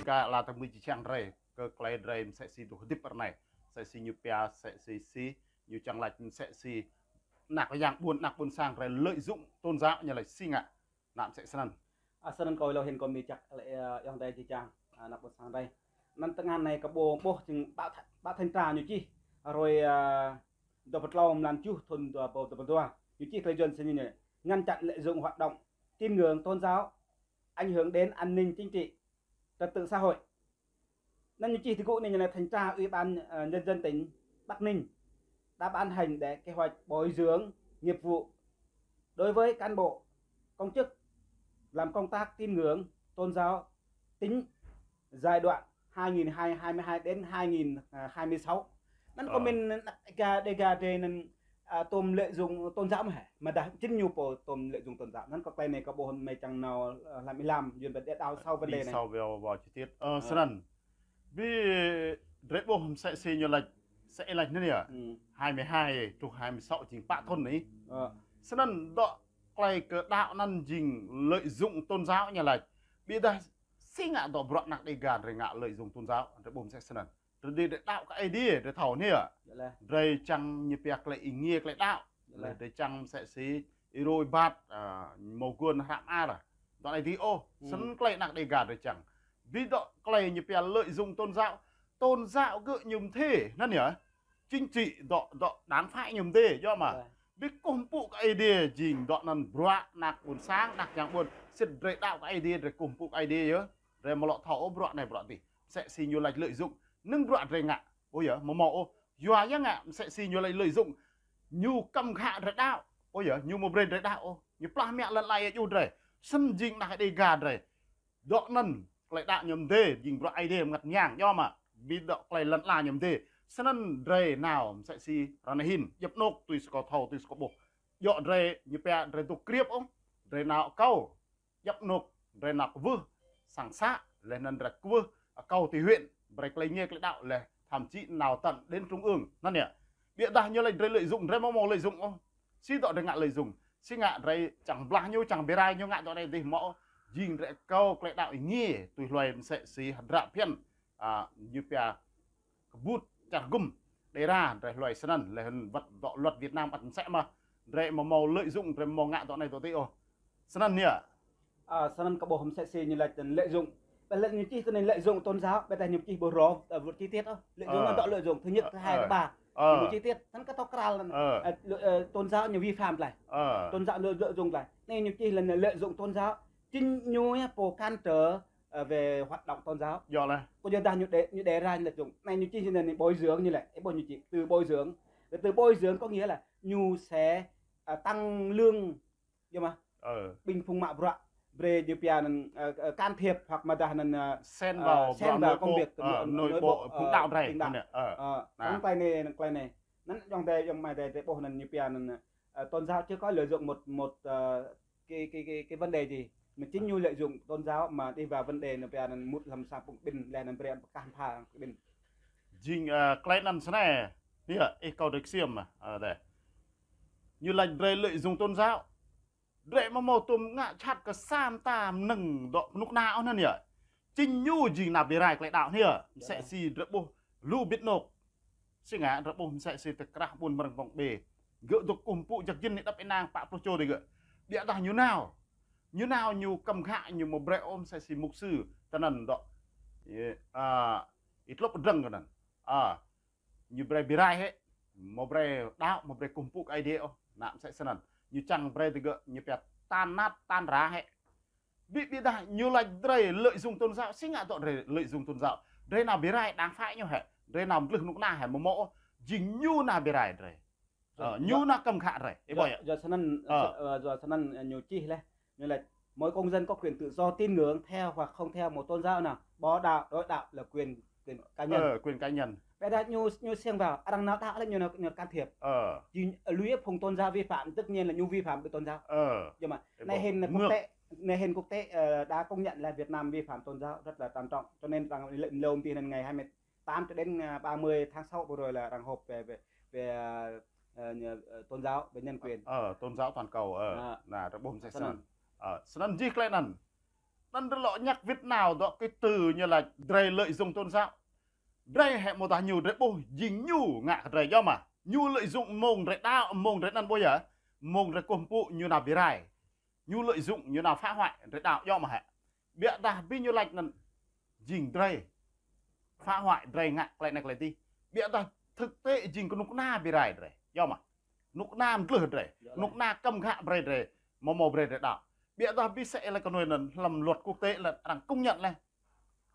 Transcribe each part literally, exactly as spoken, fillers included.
ka ala tơmưi čiăng drei, kơ klei drei msĕ si dôk hdĭp ară anei. Msĕ si ñu pia, msĕ si si, ñu čiăng lač msĕ si anak yang ƀuôn, anak ƀuôn sang drei lợi dụng tôn giáo ñu lač si ngă. Nă msĕ snăn. A, snăn kâo êlâo hĭn kâo mni jăk leh, a, ayŏng adei jih jang, a, anak ƀuôn sang drei. Anăn tơngan anei kâo ƀuh, ƀuh jing ƀă th-, ƀă thanh tra ñu čih. Hruê, a, dua pluh tlâo mlan kjuh thŭn dua êbâo dua pluh dua. Ñu čih klei yuăn snei ñu. Ngăn chặn lợi dụng hoạt động tín ngưỡng tôn giáo, ảnh hưởng đến an ninh chính trị, trật tự xã hội. Anăn ñu čih ti gŭ anei ñu lač thanh tra Ủy ban, ờ, Nhân dân tỉnh Bắc Ninh đã ban hành để kế hoạch bồi dưỡng nghiệp vụ đối với cán bộ, công chức làm công tác tín ngưỡng tôn giáo tỉnh giai đoạn hai nghìn hai mươi hai đến hai nghìn hai mươi sáu. Anăn kâo mĭn anak Đêga, Đêga drei anăn, a, tuôm lợi dụng tôn giáo mơh hĕ. Amâodah jing ñu pô tuôm lợi dụng tôn giáo. Anăn kâo klei anei kâo ƀuh mei čiăng nao, a, hlăm êlam, yuăn ƀiădah đao sau vấn đề anei. Đi sâu vào, vào chi tiết. Ơ, snăn. Bi drei ƀuh msĕ si ñu lač, msĕ lač anăn yơh. Hai mươi hai truh hai mươi sáu jing pă thŭn anei. Snăn dŏ klei kơ đăo anăn jing lợi dụng tôn giáo ñu lač. Ƀiădah si ngă dŏ bruă anak Đêga drei ngă lợi dụng tôn giáo, drei ƀuh msĕ snăn. Drei, drei đăo kơ Aê Diê, drei thâo anei yơh. Drei čiăng ñu pia klei êngiê klei đăo. Leh drei čiăng msĕ si êrô êbat, a, mâo guôn hră mơar. Dŏ anei dih ôh, snăn klei anak Đêga drei čiăng. Bi dŏ klei ñu pia lợi dụng tôn giáo. Tôn giáo gơ̆ ñu mdê, anăn yơh. Chính trị dŏ, dŏ đảng phái ñu mdê, djŏ mơh. Bi kkuh mpŭ kơ Aê Diê jing dŏ anăn bruă anak ƀuôn sang, anak yang ƀuôn. Sĭt drei đăo kơ Aê Diê, drei kkuh mpŭ kơ Aê Diê yơh. Drei amâo lŏ thâo ôh bruă anei bruă dih. Msĕ si ñu lač lợi dụng. Năng bruă drei ngă. Ôh yơh, amâo mâo ôh. Yua ya ngă, msĕ si ñu lač lợi dụng. Ñu kăm ghă drei đăo. Ôh yơh, ñu amâo brei drei đăo ôh. Ñu plah mă lăn ala êa juh drei. Snăn jing anak Đêga drei. Dŏ anăn, klei đăo ñu mdê, jing bruă Aê Diê mngăt myang, djŏ mơh, bi dŏ klei lăn ala ñu mdê. Snăn drei nao, msĕ si ară anei hĭn, djăp anôk tui si kâo thâo, tui si kâo ƀuh. Djŏ drei, ñu pia drei dôk kriêp ôh, drei nao akâo, djăp anôk, drei nao kwưh, sang xã, leh anăn drei kwưh, akâo ti huyện, brei klei êngiê klei đăo, leh thậm chí nao tận đến trung ương, anăn yơh. Ƀiădah ñu lač drei lợi dụng, drei amâo mâo lợi dụng ôh. Si dŏ drei ngă lợi dụng. Si ngă drei čiăng blah ñu, čiăng bi rai ñu ngă dŏ anei dih mâo. Jing drei akâo klei đăo êngiê, tui hluê msĕ si hdră phiăn, a, ñu pia kbut čar hgŭm. Đêga drei hluê snăn, leh anăn wăt dŏ luật Việt Nam ăt msĕ mơh. Drei amâo mâo lợi dụng, drei amâo mâo ngă dŏ anei dŏ dih ôh. Snăn yơh. A, snăn kâo ƀuh msĕ si ñu lač anăn lợi dụng. Ƀiădah ñu čih ti anei lợi dụng tôn giáo, ƀiădah ñu čih ƀuh rŏ, a, wăt chi tiết ôh. Lợi dụng anăn dŏ lợi dụng thứ nhất, thứ hai, thứ ba. Ñu ƀuh chi tiết, anăn kơ thâo kral anăn. A, lợi, a, tôn giáo ñu vi phạm tlei. Tôn giáo lợi, lợi dụng tlei. Anei ñu čih leh anăn lợi dụng tôn giáo. Chính ñu yơh pô cản trở, a, về hoạt động tôn giáo. Djŏ leh. Kyuadah ñu đe, ñu đe ra lợi dụng. Anei ñu čih ñu anăn bồi dưỡng ñu lĕ. Ih ƀuh ñu čih từ bồi dưỡng. Cái từ bồi dưỡng có nghĩa là ñu sẽ, a, tăng lương Djŏ mơh. Ƀing phung mă bruă, brei ñu pia anăn, ơ, ơ, can thiệp hoặc amâodah anăn, ơ, xen vào, ơ, xen vào công việc nội bộ, nội bộ, phung đăo drei. Phung đăo. Ơ, anăn klei anei, anăn klei anei. Anăn ayŏng adei, ayŏng amai adei, drei ƀuh anăn ñu pia anăn, ơ, tôn giáo chưa có lợi dụng một, một, ơ, cái, cái, cái, cái vấn đề gì. Mà chính ñu lợi dụng tôn giáo mà đi vào vấn đề ñu pia anăn mŭt hlăm sang phung ƀĭng, leh anăn brei pơkah pha phung ƀĭng. Jing, ơ, klei anăn snei, yơh, ih kâo drei ksiêm, ơ, dih. Ñu lač drei lợi dụng tôn giáo. Drei amâo mâo tuôm ngă jhat kơ sa mta mnơ̆ng dŏ knŭk kna ôh anăn yơh. Chính ñu jing nao bi rai klei đăo anei yơh. Msĕ si drei ƀuh lu bĭt anôk. Si ngă drei ƀuh msĕ si ti krah ƀuôn Mrơ̆ng Pŏng Bê. Gơ̆ dôk kkuh mpŭ jăk jĭn ih đăp ênang pă pluh čô dih gơ̆. Ƀiădah ñu nao. Ñu nao ñu kăm ghă ñu amâo brei ôh msĕ si mục sư. Tinăn dŏ. Ih, a, ih tlŏp drơ̆ng kơ anăn. A. Ñu brei bi rai hĕ, amâo brei đăo, amâo brei kkuh mpŭ kơ Aê Diê ôh, nă msĕ snăn. Ñu čiăng brei digơ̆, ñu pia tan nát, tan rã hĕ. Bi, ƀiădah ñu lač drei lợi dụng tôn giáo, si ngă dŏ drei lợi dụng tôn giáo. Drei nao bi rai đảng phái ñu hĕ, drei nao mdlưh knŭk kna hĕ, amâo mâo ôh, jing ñu nao bi rai drei. Ơ, ñu nao kăm ghă drei. Ơ, yua, yua snăn, ơ, yua snăn, ơ, ñu čih leh. Ñu lač, mỗi công dân có quyền tự do tín ngưỡng theo hoặc không theo một tôn giáo nào, bỏ đạo, đổi đạo là quyền, quyền cá nhân. Ơ, quyền cá nhân. Ƀiădah ñu, ñu xen vào, arăng nao đăo leh ñu, ñu can thiệp. Ơ. Jing, ơ, lui phung tôn giáo vi phạm, tất nhiên là ñu vi phạm về tôn giáo. Ơ. Yua mơh, anei hĭn quốc tế, anei hĭn quốc tế, ơ, đã công nhận là Việt Nam vi phạm tôn giáo rất là trầm trọng. Cho nên rằng lễ, lễ ông tiên ngày hai mươi tám cho đến, à, ba mươi tháng sáu vừa rồi là arăng họp về, về, về, à, à, tôn giáo, về nhân quyền. Ơ, tôn giáo toàn cầu, ơ. Nă, drei ƀuh msĕ snăn. Ơ, snăn jih klei anăn. Anăn drei lŏ ñăk wĭt nao dŏ kơ từ ñu lač drei lợi dụng tôn giáo. Drei hĕ mâo dah ñu drei ƀuh jing ñu ngă kơ drei djŏ mơh. Ñu lợi dụng mông drei đăo, mông drei anăn ƀuh yơh. Mông drei kkuh mpŭ ñu nao bi rai. Ñu lợi dụng ñu nao phá hoại drei đăo djŏ mơh hĕ. Ƀiădah bi ñu lač anăn jing drei phá hoại drei ngă klei anei klei dih. Ƀiădah thực tế jing knŭk kna bi rai drei. Djŏ mơh. Knŭk kna mdlưh drei. Knŭk kna kăm ghă brei drei. Mâo mâo brei drei đăo. Ƀiădah bi sĕ lĕ knuê anăn hlăm luật quốc tế lĕ arăng công nhận leh.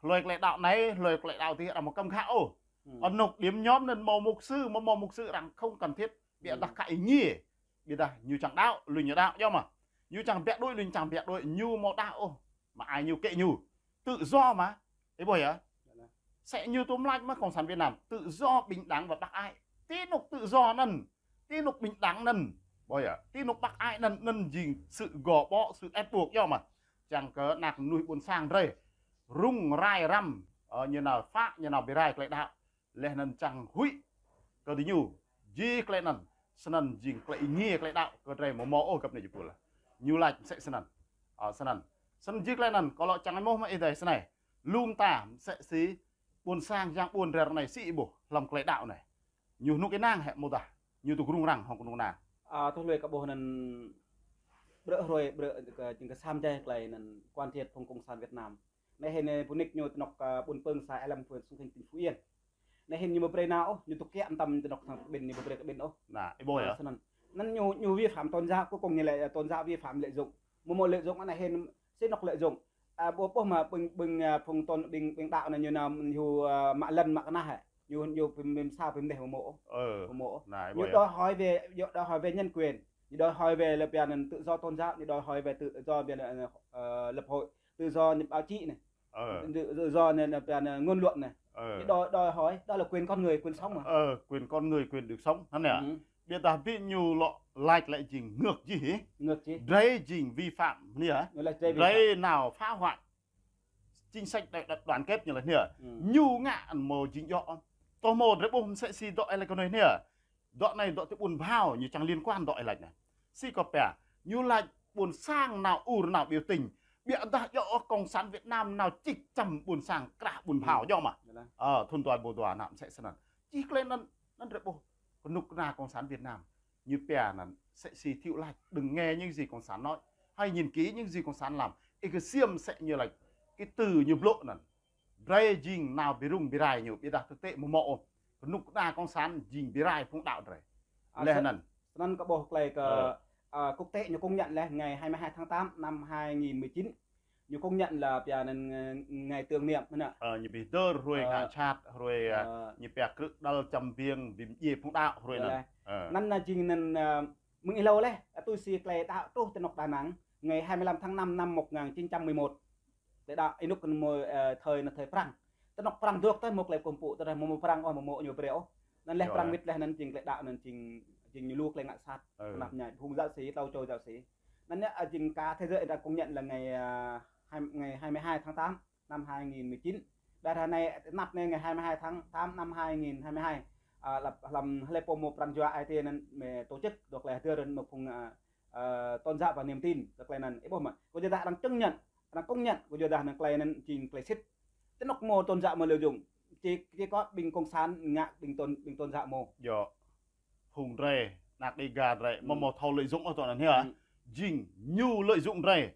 Hlue klei đăo anei, hlue klei đăo dih arăng mâo kăm ghă ôh. Anôk điểm nhóm anăn mâo mục sư, mâo mâo mục sư arăng không cần thiết. Ƀiădah kơ êngiê. Ƀiădah ñu čiăng đăo, lui ñu đăo, djŏ mơh. Ñu čiăng biă đuĕ, lui ñu čiăng biă đuĕ, ñu mâo đăo ôh. Mă ai ñu kơ ñu. Tự do mà. Ih ƀuh yơh. Sĕ ñu tuôm lač mơh Cộng sản Việt Nam. Tự do, bình đẳng và bác ái. Ti anôk tự do anăn. Ti anôk bình đẳng anăn. Ƀuh yơh. Ti anôk bác ái anăn, anăn jing sự gò bó, sự ép buộc djŏ mơh. Čiăng kơ anak mnuih ƀuôn sang drei rŭng rai răm, ơ, ñu nao phá, ñu nao bi rai klei đăo. Leh anăn čiăng huĭ kơ diñu. Jih klei anăn, snăn jing klei êngiê klei đăo kơ drei mâo mâo ôh găp anei jih pul. Ñu lač msĕ snăn. Ơ, snăn. Snăn jih klei anăn, kâo lŏ čiăng êmuh mơh ih dih snei. Lu mta msĕ si ƀuôn sang yang ƀuôn drei ară anei si ih ƀuh hlăm klei đăo anei. Ñu hnŭk ênang hĕ mâo dah. Ñu dôk rŭng răng hŏng knŭk kna. Ơ, tuh lui kơ ƀuh anăn brei hruê, brei kơ, jing kơ sa mjai klei anăn quan thiệt phung Cộng sản Việt Nam. Anei hĭn anei, ơ, phung nik ñu ti anôk, ơ, ƀuôn Pơ̆ng xã Ea Lâm huyện Sông Hinh tỉnh Phú Yên. Anei hĭn ñu ƀu brei nao ôh, ñu tŭ kiă mtam ti anôk sang kƀĭn ñu ƀu brei kƀĭn ôh. Nah, ih ƀuh yơh. Snăn. Anăn ñu, ñu vi phạm tôn giáo, cuối cùng ñu lại, ơ, tôn giáo vi phạm lợi dụng. Mâo mâo lợi dụng anei hĭn, si anôk lợi dụng. Ơ, ƀuh ƀuh mơh ƀing, ƀing, ơ, phung tôn, ƀing, ƀing đăo anăn ñu nao, ñu, ơ, mă lăn mă knah hĕ. Ñu, ñu bi msao bi mneh mâo mâo ôh. Mâo mâo ôh. Nah, ih ƀuh yơh. Ñu đòi hỏi về, ñu đòi hỏi về nhân quyền. Ñu đòi hỏi về là pia anăn tự do tôn giáo, ñu đòi hỏi về tự do về, ơ, lập hội. Tự do báo chí anei. Ơ. Tự, tự do anei, anei, anei, ngôn luận anei. Ơ. Đòi, đòi hỏi, đó là quyền con người, quyền sống mà. Ơ, quyền con người, quyền được sống, hăn ya. Ƀiădah bi ñu lŏ lač lĕ jing ngược jih hĭ. Ngược jih. Drei jing vi phạm, anei ya. Ñu lač drei vi phạm. Drei nao phá hoại chính sách đại, đại đoàn kết ñu lač anei ya. Ñu ngă anăn mâo jing djŏ. Tơ mâo drei ƀuh msĕ si dŏ ih lač kơ anei ya. Dŏ anei dŏ ti ƀuôn Bhao, ñu čiăng liên quan dŏ ih lač anei. Si kâo pia, ñu lač ƀuôn sang nao ur nao biểu tình. Ƀiădah djŏ ôh Cộng sản Việt Nam nao čĭk čăm ƀuôn sang krah ƀuôn Bhao djŏ mơh. Ơ, thŭn dua êbâo dua nao msĕ snăn. Čih klei anăn, anăn drei ƀuh. Knŭk kna Cộng sản Việt Nam. Ñu pia anăn, msĕ si Thiệu lač, đừng nghe những gì Cộng sản nói. Hãy nhìn kỹ những gì Cộng sản làm. Ih ksiêm msĕ ñu lač. Cái từ ñu blŭ anăn. Drei jing nao bi rŭng bi rai ñu, ƀiădah thực tế mâo mâo ôh. Knŭk kna Cộng sản jing bi rai phung đăo drei. Ơ, leh anăn. Snăn kơ ƀuh klei kơ, ơ, quốc tế ñu công nhận leh ngày hai mươi hai tháng tám năm hai nghìn mười chín. Ñu công nhận là pia anăn, ơ, ngày tưởng niệm anăn. Ơ, ñu bi hdơr hruê ngă jhat, hruê, ơ, ñu pia krư̆ đăl čăm biêng, bi mdjiê phung đăo hruê anăn. Anăn, ơ, jing anăn, ơ, mơ̆ng êlâo leh, ơ, tui si klei đăo truh ti anôk Đà Nẵng, ngày hai mươi lăm tháng năm năm một ngàn chín trăm mười một. Klei đăo ênuk anăn mâo, ơ, thời anăn thời Prăng. Ti anôk Prăng dôk tơ mâo klei kkuh mpŭ, tơ mâo, mâo Prăng ôh, mâo mâo ñu brei ôh. Anăn leh Prăng wĭt leh anăn jing klei đăo anăn jing, jing ñu lu klei ngă sat. Knap mñai, phung giáo sĩ, tlâo čô giáo sĩ. Anăn anei, ơ, jing cả thế giới arăng công nhận là ngày, ơ, hai, ngày hai mươi hai tháng tám năm hai nghìn mười chín. Đa đa anei, anăp anei ngày hai mươi hai tháng tám năm hai nghìn hai mươi hai. Ơ, hlăm, hlăm hlei pô mâo pran jua ai tiê anăn mơ̆ tổ chức, dôk leh hdơr anăn mâo phung, ơ, ơ, tôn giáo và niềm tin, dôk leh anăn. Ih ƀuh mơh, kơ jơdah arăng chứng nhận, arăng công nhận, kơ jơdah anăn klei anăn jing klei sĭt. Ti anôk mâo tôn giáo mâo lợi dụng. Chỉ, chỉ có ƀing cộng sản ngă ƀing tôn, ƀing tôn giáo mâo. Djŏ. Phung drei, anak Đêga drei, mâo mâo thâo lợi dụng ôh tơ anăn hia. Jing ñu lợi dụng drei.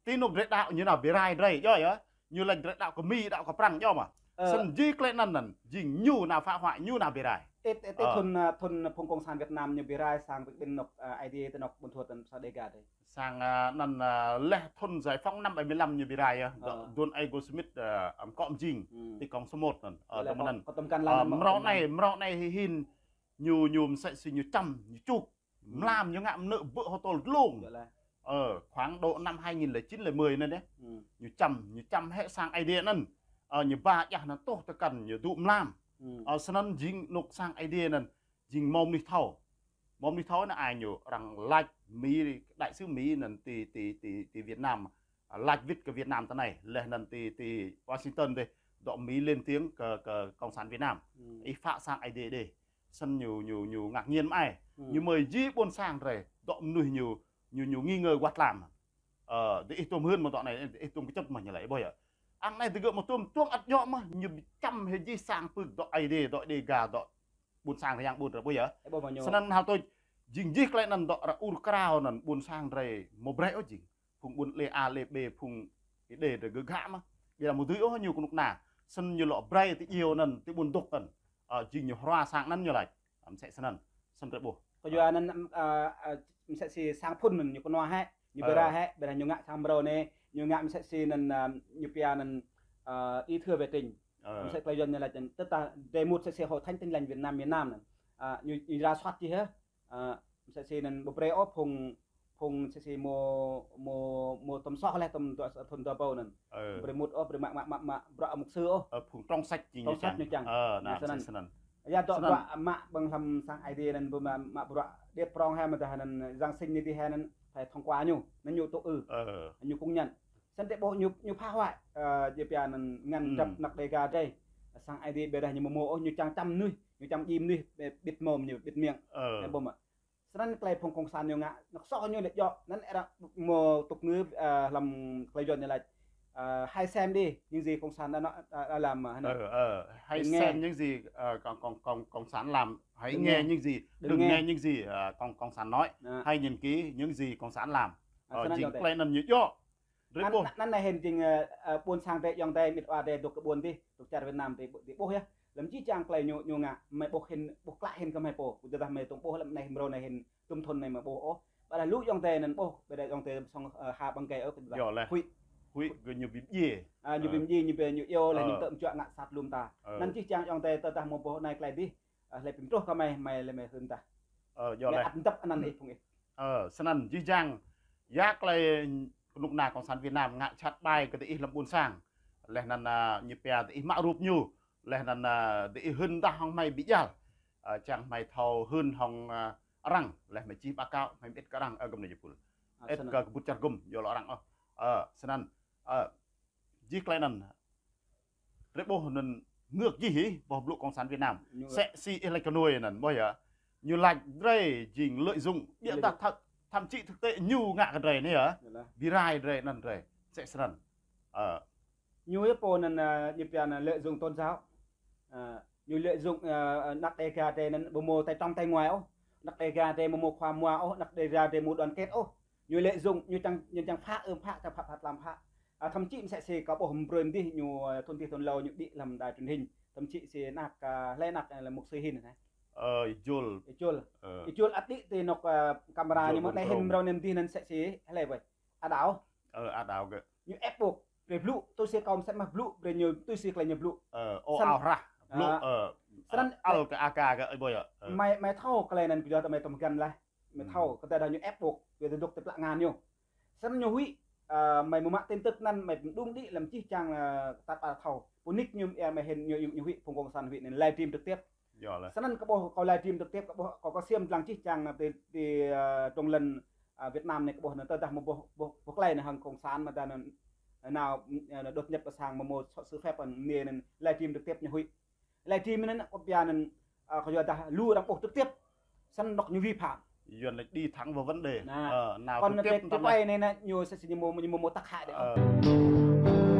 Ti anôk drei đăo ñu nao bi rai drei, djŏ yơh. Ñu lač drei đăo kơ Mi, đăo kơ Prăng, djŏ mơh. Ơ. Snăn jih klei anăn anăn, jing ñu nao phá hoại, ñu nao bi rai. Ti, ti, ti thŭn, ơ, thŭn phung cộng sản Việt Nam ñu bi rai sang ƀĭng anôk, ơ, Aê Diê ti anôk ƀuôn Thuôt anăn sa Đêga drei. Sang, ơ, anăn, ơ, leh thŭn giải phóng năm bảy mươi lăm ñu bi rai yơh. Ơ. Dŏ, dŭn Ê Gô Smith, ơ, ăm kŏ mjing. Ti cộng số một anăn. Ơ, leh tŭm anăn. Kơ tăm kăn lăn. Ơ, mrâo anei, mrâo anei hĭn, ñu, ñu msĕ si ñu čăm, ñu čuk. Mlam ñu ngă mnơ̆ bơ̆ hŏ tôl dlông. Ơ, khoảng độ năm hai nghìn lẻ chín lẻ mười anăn dih. Ñu čăm, ñu čăm hĕ sang Aê Diê anăn. Ơ, ñu ba djah anăn tuh tơ kăn ñu dŭ mlam. Ơ, snăn jing anôk sang Aê Diê anăn, jing mâo mnuih thâo. Mâo mnuih thâo anăn ai ñu arăng lač Mi, đại sứ Mi anăn ti, ti, ti, ti Việt Nam. Ơ, lač wĭt kơ Việt Nam ti anei, leh anăn ti, ti Washington dih. Dŏ Mi lên tiếng kơ, kơ Cộng sản Việt Nam. Ih phă sang Aê Diê dih. Snăn ñu, ñu, ñu ngạc nhiên mơh ai. Ñu mơi jih ƀuôn sang drei. Dŏ mnuih ñu, ñu, ñu nghi ngờ wăt lam. Ơ, diih tuôm hưn mơ̆ng dŏ anei, diih tuôm kčŭt mơh ñu lač, ƀuh yơh. Arăng anei digơ̆ mơ̆ tuôm, tuôm ăt djŏ mơh, ñu bi čăm hĕ jih sang pưk dŏ Aê Diê, dŏ Đêga, dŏ ƀuôn sang, yang ƀuôn drei, ƀuh yơh. Ơ, ƀuh mơh ñu. Snăn hal tuč, jing jih klei anăn dŏ arăng ur krao anăn ƀuôn sang drei amâo brei ôh jing. Phung ƀuôn lĕ A, lĕ B, phung Êđê drei gơ̆ ghă mơh. Ƀiădah amâo dưi ôh ñu knŭk kna. Snăn ñu lŏ brei ti djiêu anăn, ti ƀuôn dôk anăn. Ơ, jing ñu hrua sang anăn ñu lač. Ơ, msĕ snăn. Snăn drei ƀuh. Kyua anăn, ơ, ơ, msĕ si sang phŭn anăn ñu knua hĕ, ñu bơra hĕ, ƀiădah ñu ngă sang mrâo anei, ñu ngă msĕ si anăn, ơ, ñu pia anăn, ơ, đi thưa về trình. Ơ. Msĕ klei Yuăn ñu lač anăn, tơdah drei mŭt msĕ si Hội Thánh Tin Lành Việt Nam miền Nam anăn. Ơ, ñu, ñu rà soát jih hĕ. Ơ, msĕ si anăn ƀu brei ôh phung, phung msĕ si mâo, mâo, mâo tăm soh leh tăm dua, thŭn dua êbâo anăn. Ơ. Brei mŭt ôh, brei mă, mă, mă, mă, bruă mục sư ôh. Ơ, phung trong sạch jing ñu čiăng. Trong sạch ñu čiăng. Ơ, anăn, snăn. Snăn. Ya dŏ bruă mă ƀơ̆ng hlăm sang Aê Diê anăn ƀu mă, mă bruă điêt prŏng hĕ mơ̆ dah anăn Giáng Sinh anei dih hĕ anăn phải thông qua ñu. Anăn ñu tŭ ư. Ơ. Ñu công nhận. Snăn drei ƀuh ñu, ñu phá hoại, ơ, ñu pia anăn ngăn dăp anak Đêga drei. Sang Aê Diê ƀiădah ñu amâo mâo ôh, ñu čiăng čăm mnuih, ñu čiăng djai mnuih, ƀĭt mông ñu, ƀĭt miệng. Ơ. Ƀuh mơh. Snăn klei phung cộng sản ñu ngă, anak soh ñu lĕ djŏ, anăn arăng mâo tục ngữ, ơ, hlăm klei Yuăn ñu lač, ơ, hãy xem đi những gì cộng sản đã nói, đã, đã làm, hă? Ơ, ơ, hãy xem những gì, ơ, cộng, cộng, cộng, cộng sản làm, hãy nghe những gì, đừng nghe những gì, ơ, cộng, cộng sản nói, hãy nhìn kỹ những gì cộng sản làm. Ơ, snăn jing klei anăn ñu djŏ. Drei ƀuh. Anăn, anăn hĭn jing, ơ, ơ, ƀuôn sang drei, ayŏng adei, amĭ wa drei dôk kơ ƀuôn dih, dôk čar Việt Nam dih, dih ƀuh yơh. Hlăm jih jang klei ñu, ñu ngă, hmei ƀuh hĭn, ƀuh klă hĭn kơ hmei pô. Tơdah hmei tŭ ƀuh hlăm anei mrâo anei hĭn, dŭm thŭn anei hmei ƀuh ôh. Ƀiădah lu ayŏng adei anăn ƀuh, ƀiădah ayŏng adei sŏng, ơ, ha ƀăng gai ôh, ƀiădah huĭ. Huĭ kơ ñu bi mdjiê. Ơ, ñu bi mdjiê, ñu bi ñu iêu leh ñu tơ̆ mjuă ngă sat lu mta. Anăn jih jang ayŏng adei tơdah mâo ƀuh anei klei dih, ơ, hlei bi mtruh kơ hmei, hmei leh hmei hưn tah. Ơ, leh ăt mdăp anăn ih phung ih. Ơ, snăn jih jang, ya klei knŭk kna cộng sản Việt Nam ngă jhat ƀai kơ diih hlăm ƀuôn sang. Leh anăn, ơ, ñu pia diih mă rup ñu. Leh anăn, ơ, diih hưn dah hŏng hmei bi jal. Ơ, čiăng hmei thâo hưn hŏng, ơ, arăng. Leh hmei čih báo cáo, hmei mơĭt kơ arăng, ơ, găp anei jih pul. Ơ, ĭt snăn. Kơ kbŭt čar gŭm, yua lŏ arăng, ơ. Ơ, snăn. Ơ, jih klei anăn. Drei ƀuh anăn ngược jih hĭ, boh blŭ cộng sản Việt Nam. Msĕ si ih lač kơ nuê anăn, ƀuh yơh. Ñu lač drei jing lợi dụng, ƀiădah thậm, thậm chí thực tế ñu ngă kơ drei anei yơh. Bi rai drei anăn drei. Msĕ snăn. Ơ. Ñu yơh pô anăn, ơ, ñu pia anăn lợi dụng tôn giáo. Ơ, ñu lợi dụng, ơ, anak Đêga drei anăn ƀu mâo tay trong tay ngoài ôh. Anak Đêga drei ƀu mâo khua mua ôh, anak Đêga drei ƀu mâo đoàn kết ôh. Ñu lợi dụng, ñu čiăng, ñu čiăng phá ưm phá, čiăng phá, phá tlam phá. Ơ, thậm chí msĕ si kâo ƀuh mbrơi mdih ñu, ơ, thŭn dih thŭn êlâo ñu đĭ hlăm đài truyền hình. Thậm chí si anak, ơ, hlei anak, ơ, leh mục sư hĭn anei. Ơ, Êjul. Êjul. Ơ. Êjul ăt đĭ ti anôk, ơ, camera ñu mơ̆ anei hĭn mrâo anei mdih anăn msĕ si hlei ƀai. Ăt đăo. Ơ, ăt đăo gơ̆. Ñu ĕp ƀuh. Brei blŭ, tui si kâo msĕ mơh blŭ, brei ñu, tui si klei ñu blŭ. Ơ, ôh, snăn. Ăo hrah. Blŭ, ơ, snăn ăl kơ aka gơ̆, ơ, ƀuh yơh. Ơ. Hmei, hmei thâo klei anăn kyua hmei tăm găn leh. Mei thâo, kơ tơdah ñu ĕp ƀuh, wê dôk ti plă kngan ñu. Snăn ñu huĭ, ơ, mei mă tin tức anăn, mei mđung đĭ hlăm jih jang, ơ, tat ƀar thâo. Pô nik ñu, ơ, mei hĭn ñu, ñu, ñu huĭ, phung cộng sản huĭ anăn live stream trực tiếp. Snăn kâo ƀuh, kâo live stream trực tiếp, kâo ƀuh, kâo, kâo ksiêm dlăng jih jang, ơ, ti, ti, ơ, dlông lăn, ơ, Việt Nam anei kâo ƀuh anăn tơdah mâo boh, boh, boh klei anăn hŏng cộng sản mơ̆ dah anăn, ơ, nao, ơ, đột nhập sang mâo, mâo sự phép anăn, anăn live stream trực tiếp ñu huĭ. Live stream anăn, kâo pia anăn, ơ, kyuadah lu arăng ƀuh trực tiếp. Snăn anôk ñu vi phạm. Yuăn lač đi thẳng vào vấn đề. Anăn. Ơ, nao trực tiếp. Kâo anăn tui anei anăn ñu msĕ si ñu mâo, ñu mâo, mâo tăk hĕ dih. Ơ.